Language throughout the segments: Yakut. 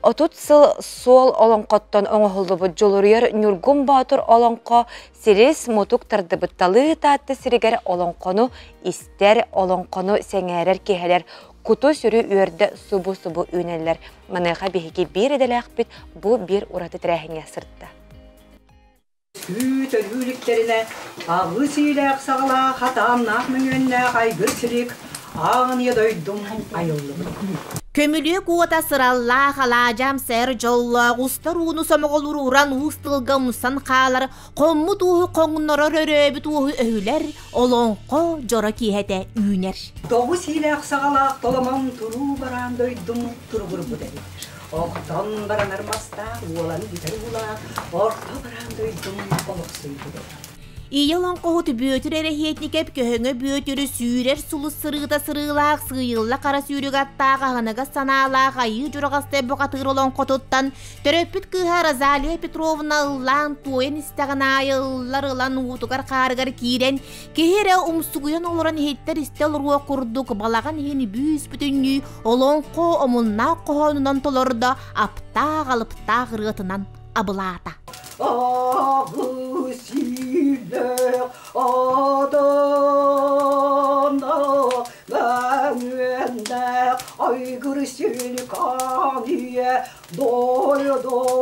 30 сыл суол олоҥхоттон оҥоһуллубут Дьулуруйар Ньургун Боотур олоҥхо сирис мутук тардыбыт талыы Таатта сиригэр олоҥхону истэр, олоҥхону сэҥээрэр киһилэр куту-сүрү үөрдэ субу-субу үүнэллэр. Маныаха биһиги биир идэлээхпит бу биир ураты тэрээһиҥҥэ сырытта. Үүт өлүүлүктэринэ аҕыс иилээх саҕалаах хатааннаах мөҥүөннээх айгыр силик аан ийэ дойдум айыллыбыт. Көмүлүөк уота сыраллаах алаадьам сэр дьоллоох устар ууну сомоҕолуур уран уус тылга умсан хаалар хоммут ууһу хоҥнорор өрөөбүт ууһу өһүлэр олоҥхо дьоро киэһэтэ үүнэр. Тоҕус иилээх саҕалаах толомон туруу бараан дойдум туругурбут эбит. Охтон баранар мастаах уолан бүтэр уулаах орто бараан дойдум олохсуйбут. Ийэ олоҥхоһут Бүөтүр Эрэһиэтникэп көһөҥө Бүөтүрү сүүрэр сулус сырыыта сырыылаах сыыйылла хара сүүрүк аттаах аһыныгас санаалаах айыы дьураҕастай бухатыыр олоҥхотуттан төрөппүт кыыһа Розалия Петровна ыллаан туойан истэҕин аайы ыллар ылан уутугар-хаарыгар киирэн Киһи эрэ умсугуйан олорон иһиттэр истэ олоруох курдук балаҕан иһин бүүс-бүтүннүү олоҥхо омуннаах хоһоонунан толордо, аптаах-алыптаах ырыатынан абылаата. Аҕыс иилээх адана мэҥүөннээх айгыр силикан ийэ Дойдум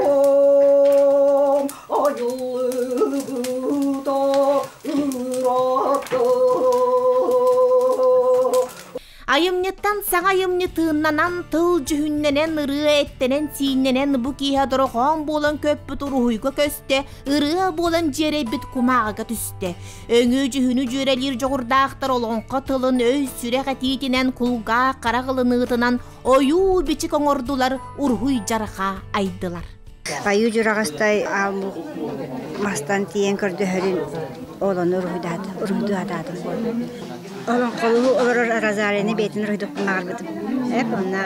айыллыбыта ыраатта. Айымньыттан саҥа айымньы тыыннанан, тыл дьүһүннэнэн, ырыа эттэнэн-сииннэнэн бу киэһэ дорохоон буолан көппүт уруһуйга көстө, ырыа буолан дьиэрэйбит кумааҕыга түстэ. Өҥү-дьүһүнү дьүөрэлиир дьоҕурдаахтар олоҥхо тылын өй-сүрэх этиитинэн, кулгаах харах ылыныытынан ойуу-бичик оҥордулар, уруһуй-дьарҕаа айдылар. Айыы Дьураҕастай аал мастан тиийэн көрдөһөрүн олону уруһуйдаатым. Олоҥхолуу олорор Розалияны бэйэтин уруһуйдуохпун баҕарбытым. Эп онно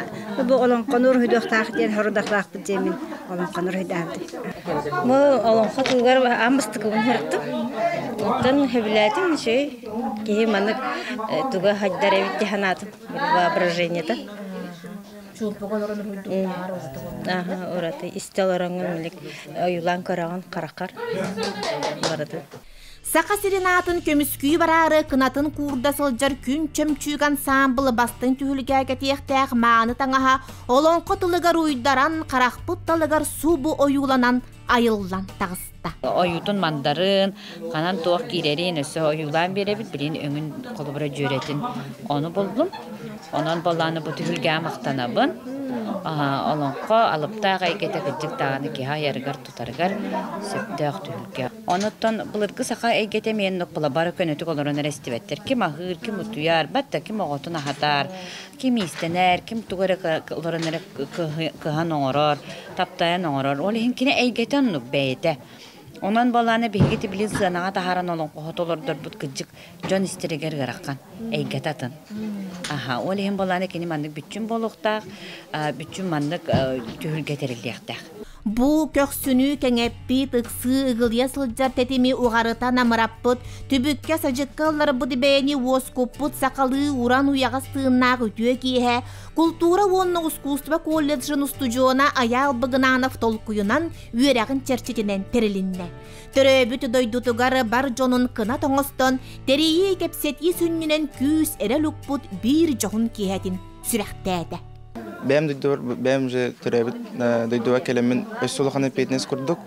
бу олоҥхону уруһуйдуохтаах диэн сорудахтаахпыт диэммин олоҥхону уруһуйдаабытым. Бу олоҥхо тылыгар аан бастакыбын сырыттым. Оттон сөбүлээтим үчүгэй. Киһи маннык туга хайдар эбит дии санаатым. Воображениета. Чуумпуга олорон уруһуйдуктааҕар ураты Аха, ураты истэ олороҥҥун билик ойуулаан көрөҕүн хараххар барытын. Саха сирин аатын көмүскүү бараары кынатын куурда сылдьар күн чөмчүүк ансаамбылы бастыҥ түһүлгэ кэтиэхтээх мааны таҥаһа олоҥхо тылыгар уйдаран, харахпыт талыгар субу ойууланан айыллан таҕыста. Ойуутун мандарын, ханан туох киирэрин өссө ойуулаан биэрэбит, билин өҥүн холобура дьүөрэтин ону буллум. Онон боллааны бу түһүлгэҕэ махтанабын. Олоҥхо алыптаах эйгэтэ кырдьык даҕаны киһи айарыгар-тутарыгар сөптөөх түһүлгэ. Онуттан былыргы саха эйгэтэ эмиэ бары көнөтүк олорон эрэ истибэттэр. Ким аһыыр, ким утуйар, батта ким оҕотун аһатар, ким иистэнэр, ким тугу эрэ олорон эрэ кыһан оҥорор, таптайан оҥорор. Ол иһин кини эйгэтэ оннук бэйэтэ. Онон буоллаҕына биһиги тибилин сыанаҕа таһааран олоҥхоһут олордорбут кырдьык дьон истэригэр ыарахан, эйгэтэ атын. Аха, ол иһин буоллаҕына кини маннык бүччүм буолуохтаах, бүччүм маннык түһүлгэ тэриллиэхтээх. Бу көхсүнүү кэҥэппит, ыксыы ыгылыйа сылдьар тэтими уҕарыта намыраппыт, түбүккэ-садьыкка ылларбыт бэйэни уоскуппут сахалыы уран уйаҕас тыыннаах үтүө киэһэ култуура уонна ускуустуба колледжын устудьуона Айаал Быгынанов толкуйунан үөрэҕин чэрчитинэн тэрилиннэ. Төрөөбүт дойдутугар бар дьонун кынат оҥостон, тэрийии кэпсэтии сүнньүнэн күүс эрэл укпут биир дьоһун киэһэтин сүрэхтээтэ. Бэйэм дойдубар, бэйэм же төрөөбүт дойдубар кэлэммин өссө улахан эппиэтинэс курдук.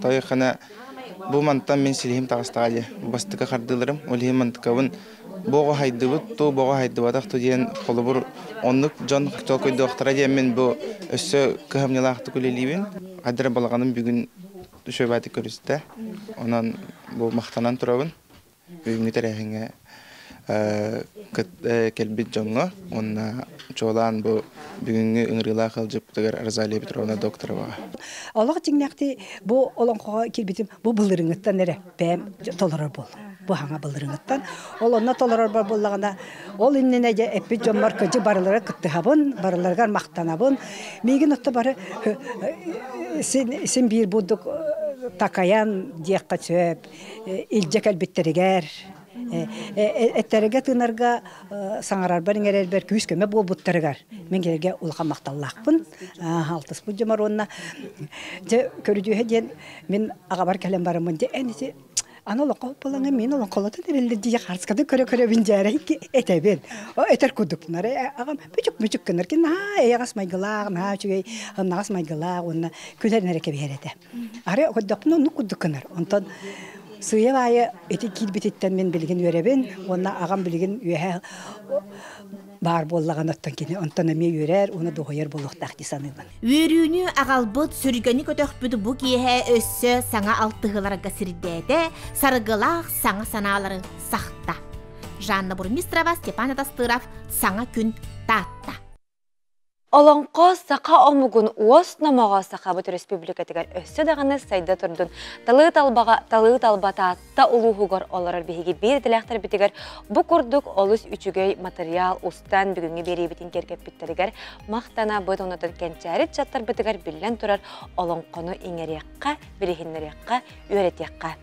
Тойхана бу мантан мин силиһим таҕыстаҕа дии. Бастакы хардыыларым, ол иһин мантыкабын бу оҕо хайдыбыт ту, бу оҕо хайдыбатах ту диэн холобур оннук дьон толкуйдуохтара диэммин бу өссө кыһамньылаахтык үлэлиибин. Хайдара балаҕаным бүгүн үчүгэйдик көрүстэ. Онон бу махтанан турабын. Бүгүҥҥү тэрээһиҥҥэ кэлбит дьоҥҥо уонна чуолаан бу бүгүҥҥү ыҥырыылаах ыалдьыппытыгар Розалия Петровна Доктороваҕа. Олох дьиҥнээхтии бу олоҥхоҕо киирбитим бу былырыҥҥыттан эрэ бэйэм толорор буоллум. Бу хаҥа былырыҥҥыттан. Ол онно толорорбор буоллаҕына, ол иннинэ дьэ эппит дьоммор кыдьы барылара кыттыһабын, барыларыгар махтанабын. Миигин отто бары син, син биир бурдук такайан диэххэ сөп. Илдьэ кэлбиттэригэр Эттерге тыынарга саҥарарбар иҥэрэрбэр күүс көмө буолбуттарыгар мен кинилэргэ улахан махталлаахпын. Алтыспыт дьомор уонна дьэ көрүдьүөһэ диэн мин аҕабар кэлэн бараммын дьэ эн ити аны олоҥхо буолаҥа мин олоҥхолотон эрэллэр дии харскады көрө-көрөбүн дьээрэй этэбин. Этэр курдуктунар аҕам мүчүк-мүчүк гынар ки наһаа эйэҕэс майгылаах, наһаа үчүгэй ыннаҕас майгылаах уонна күлэрин эрэ кэбиһэр этэ. Арай көрдөхпүнэ оннук курдук гынар. Онтон сыыйа-баайа ити киирбититтэн мин билигин үөрэбин уонна аҕам билигин үөһэ баар буоллаҕына оттон кини онтон эмиэ үөрэр уонна дуоһуйар буолуохтаах дии саныыбын. Үөрүүнү аҕалбыт, сүргэни көтөхпүт бу киэһэ өссө саҥа алтыһыыларга сирдээтэ, саргылаах саҥа санаалары сахта. Жанна Бурмистрова, Степан Атастыров, Саҥа күн, Таатта. Олоҥхо саха омугун уос номоҕо Сахабыт Өрөспүүбүлүкэтигэр өссө даҕаны сайда турдун. Талыы талбаҕа талыы талба Таатта улууһугар олорор биһиги биир идэлээхтэрбитигэр бу курдук олус үчүгэй матырыйаал устан бүгүҥҥү биэриибитин киэргэппиттэригэр махтанабыт. Онотон кэнчээри ыччаттарбытыгар биллэн турар олоҥхону иҥэриэххэ, билиһиннэриэххэ, үөрэтиэххэ.